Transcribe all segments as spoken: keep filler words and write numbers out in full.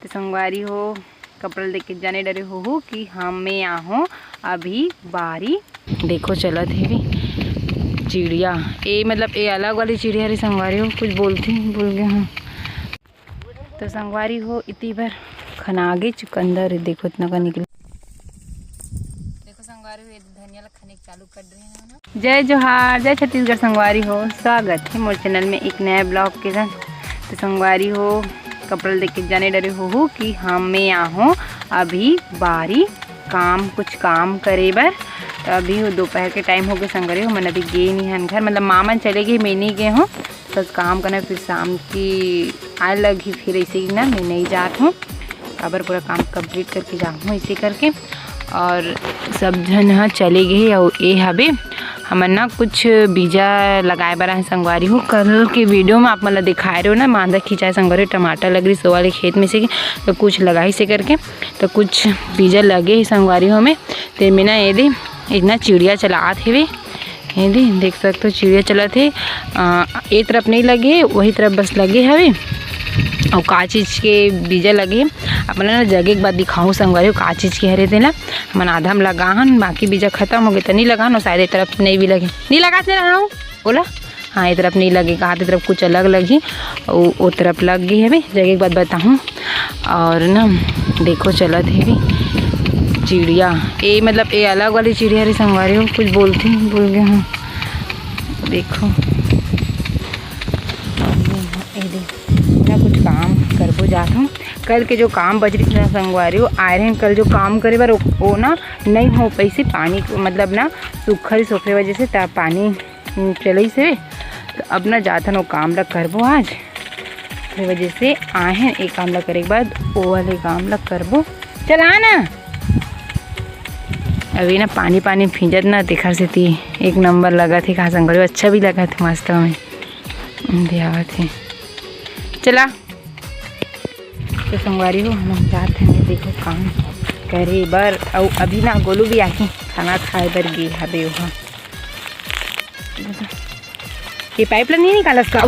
संगवारी हो, कपड़ा ल देख के जाने डरे होहू कि हाँ, मैं आहूँ अभी बारी। देखो चलत हे भी चिड़िया, ए मतलब ए अलग वाली चिड़िया रे संगवारी हो, कुछ बोलती भूल गए हाँ। तो संगवारी हो, इतनी बार खना गे चुकंदर, देखो इतना का निकले। देखो संगवारी हो, ये धनिया ला खने के चालू कर रहे हैं ना। जय जोहार, जय छत्तीसगढ़ संगवारी हो, स्वागत है मोर चैनल में एक नया ब्लॉग के साथ। तो संगवारी हो, कपड़ा ल देख के जाने डरे होहू कि हाँ, मैं आहूँ अभी बारी काम, कुछ काम करे बर। तो अभी वो दोपहर के टाइम हो गए संगवारी हो, मन अभी गे नहीं हन घर, मतलब माँ मन चले गए, मैं नहीं गए हूँ। बस काम करना, फिर शाम की आए लगही, फिर ऐसे ही ना मैं नहीं जात हूँ, काबर पूरा काम कंप्लीट करके जाऊँ ऐसे करके। और सब झन ह चले गए, और ए हबे हमन ना कुछ बीजा लगाए बर आए संगवारी हो। कल के वीडियो में आप मन ला दिखाए रहे हो ना, मांदा खिंचाए संगवारी हो, टमाटर लग रही सो वाले खेत में से, तो कुछ लगाई से करके, तो कुछ बीजा लगे हे संगवारी हो में। ते में ना ये दे इतना चिड़िया चलात हेवे, ये दे देख सकते हो चिड़िया चलत हे। अ, ए तरफ नहीं लगे, वही तरफ बस लगे हवे। और का चीज के बीजा लगे हे, अपन ना जगे के बाद दिखाऊँ संगवारी हो, का चीज के हरे तेला। हमन आधा म लगा हन, बाकी बीजा खत्म हो गए तो नहीं लगा हन, और शायद ए तरफ नहीं भी लगे, नहीं लगा से रहा हूँ बोला। हाँ, ए तरफ नहीं लगे, कहा ए तरफ कुछ अलग लगी, ओ, ओ तरफ लग गई हवे, जगे के बाद बताऊँ। और ना देखो चलत हे भी चिड़िया, ए मतलब ए अलग वाली चिड़िया रे संगवारी हो, कुछ बोलती भूल गए हाँ। देखो ए दे, ना कुछ काम करबो जात हूँ। कल के जो काम बच रही ना संगवारी हो, आए रहे कल जो काम करे बर, ओ, ओ ना नहीं हो पैसे पानी, मतलब ना सुखर सोखरे वजह से ता पानी चलई से। तो अब ना जाथन, वो काम ला करबो आज, ओकरे वजह से आए हैं। एक काम ला करे के बाद वो वाले काम ला करबो। चला ना, अभी ना पानी पानी भींजत ना, तेखर सेती एक नंबर लगत हे। कहा संगवारी हो, अच्छा भी लगत हे मस्त में, भी आवत हे। चला तो संगवारी हो, हम जात हन देखो काम करे बर। अउ अभी ना गोलू भी आके खाना खाए बर गे हवे ओहा। ये पाइप ला नहीं निकालस का?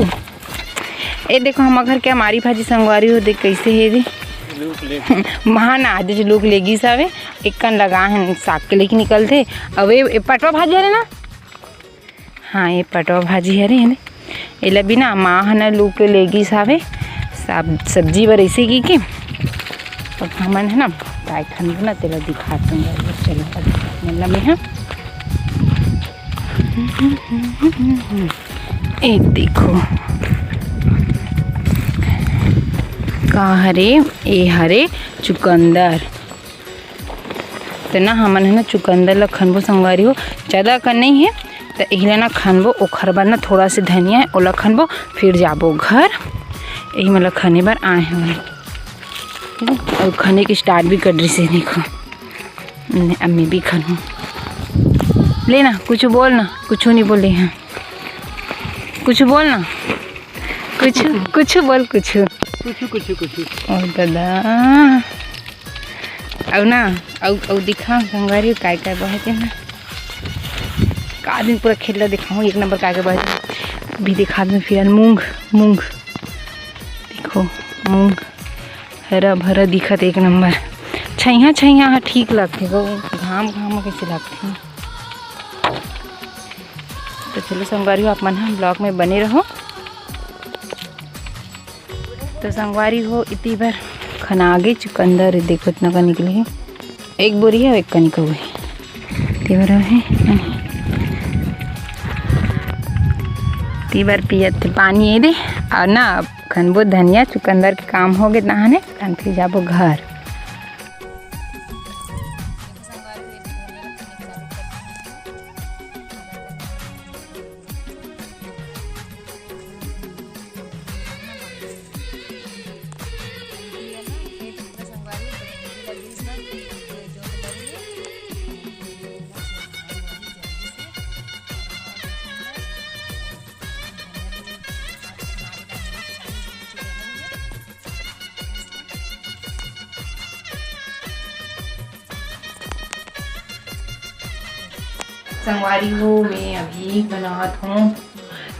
ए देखो, हम घर के अमारी भाजी संगवारी हो, देख कैसे हे दे। हाँ ना, आज लूक लेगिस हवे, एक कन लगा हन साग के लेके निकलथे। अउ ए, ए पटवा भाजी हरे ना? हाँ, ये पटवा भाजी हरे, हे ने? एला भी ना माँ ह ना लूक लेगिस हवे, सब सब्जी बर ऐसे की के। अब हमन है ना, काय खन ना, तेला दिखात हूँ। चलो, अब मतलब मैं, हाँ। ए देखो, का हरे, ए हरे चुकंदर। त ना हमन है ना चुकंदर ला खनबो संगवारी हो, ज़्यादा अकन नहीं है, त इहला ना खनबो। ओखर बाद ना थोड़ा से धनिया है, ओला खनबो, फिर जाबो घर। यही मतलब खने बर आए हैं। और खने के स्टार्ट भी कर रही से, देखो। ने, अब मैं भी खनूँ। लेना, कुछ बोल ना, कुछ नहीं बोले हैं। कुछ बोल ना, कुछ, कुछ बोल, कुछ। कुछ, कुछ, कुछ। और दादा, अउ ना, अउ, अउ दिखा, संगवारी, काय, काय बहे तेन ना। का दिन पूरा खेत ला दिखाऊँ, एक नंबर काय, काय बहे तेन। अभी दिखा दूँ फिर मूंग, मूंग। देखो, मूंग हरा भरा दिखत एक नंबर। छैया, छैया ह ठीक लगथे गो, घाम, घाम कैसे लगथे। तो चलो संगवारी हो, आप मन ह ब्लॉग में बने रहो। तो संगवारी हो, इतनी बार खना आगे चुकंदर, देखो इतना का निकले है, एक बोरी है, एक कनिक हुए, तेवर है। ती बार पियत पानी ये दे, और ना अब खनबो धनिया, चुकंदर के काम हो गए नहाने, तन फिर जाबो घर। संगवारी हो, मैं अभी बनात हूँ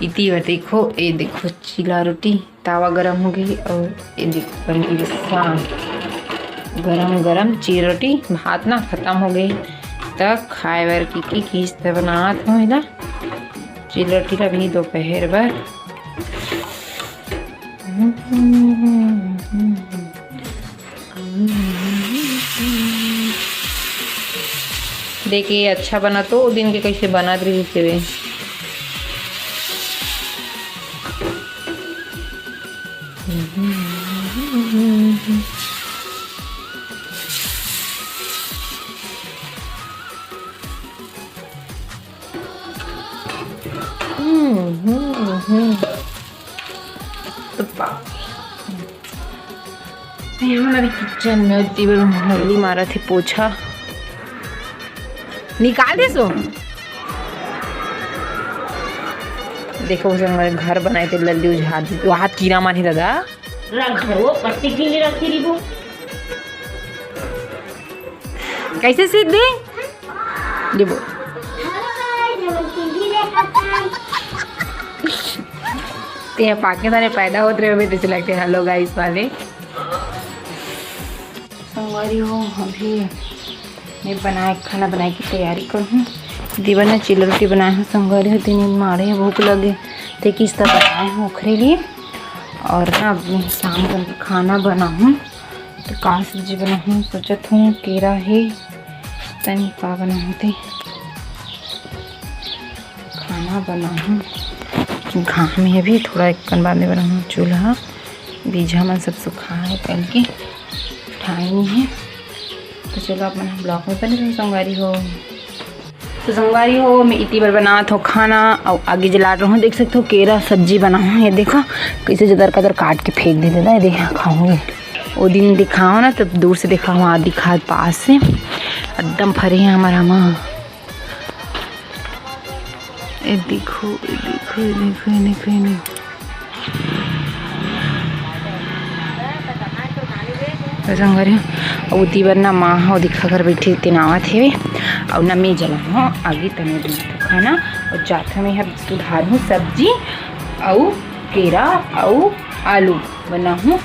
इति बर। देखो, ये देखो, चीला रोटी, तावा गरम हो गई और ये देखो, बन गई साग। गरम गरम चिरौटी, भात ना खतम हो गे, त खाए बर की, की किस्त बनात हूँ एला। चिरौटी ला भी दोपहर बर। देखे अच्छा बना तो, ओ दिन के कैसे बनत रहिस हे। हम्म, हम्म, हम्म। तो पा-, ये वाला भी किचन में होती, बड़ा हल्दी मारा थे पोछा। निकाल दे सो। देखो, उसे हमारे घर बनाए थे, लल्ली उझार दी। वो हाथ कीड़ा मानी दादा। रख वो पत्ती के लिए रखी रही वो। कैसे सीध दे? ये बोल। ते पाकिस्तान में पैदा होत रहे होबे, तैसे लगथे हेलो गाइस वाले। संगवारी हो, अभी मैं बनाए, खाना बनाए की तैयारी करहूँ। दीदी बर ना चिल्ला रोटी बनाए हूँ संगवारी हो, तीन दिन मारे भूख लगे, ते किस्ता बनाए हूँ ओखरे लिए। और ना अब मैं शाम का खाना बनाहूँ, तो का सब्जी बनाहूँ सोचत हूँ, केरा हे, तनी का बनाहूँ ते खाना बनाहूँ। घाम हे अभी, थोड़ा एक कन बाद में बनाहूँ चूल्हा। बीजा मन सब सुखा हे कल के, उठाए नहीं है। तो चलो, आप मन ब्लॉग में बने रहो संगवारी हो। तो संगवारी हो, मैं इतनी बार बनात हो खाना और आगे जला रहूँ। देख सकते हो, केरा सब्जी बनाऊँ। ये देखो, कैसे जदर कदर काट के फेंक दे देता है। देखा, खाऊंगी। वो दिन दिखाओ ना, तब दूर से देखा, वहाँ दिखा पास से एकदम फरे हैं हमारा माँ। ए देखो, ए देखो, ए देखो, ए देखो, ए देखो। तो संगवारी हो, अउ ओती बर ना माँ ह दिखा घर बैठे तेनावत हेवे, अउ ना मैं जलाहूँ आगी तने दूध खाना, अउ जाथों मैं ह सुधारहूँ सब्जी, अउ केरा, अउ आलू बनाहूँ।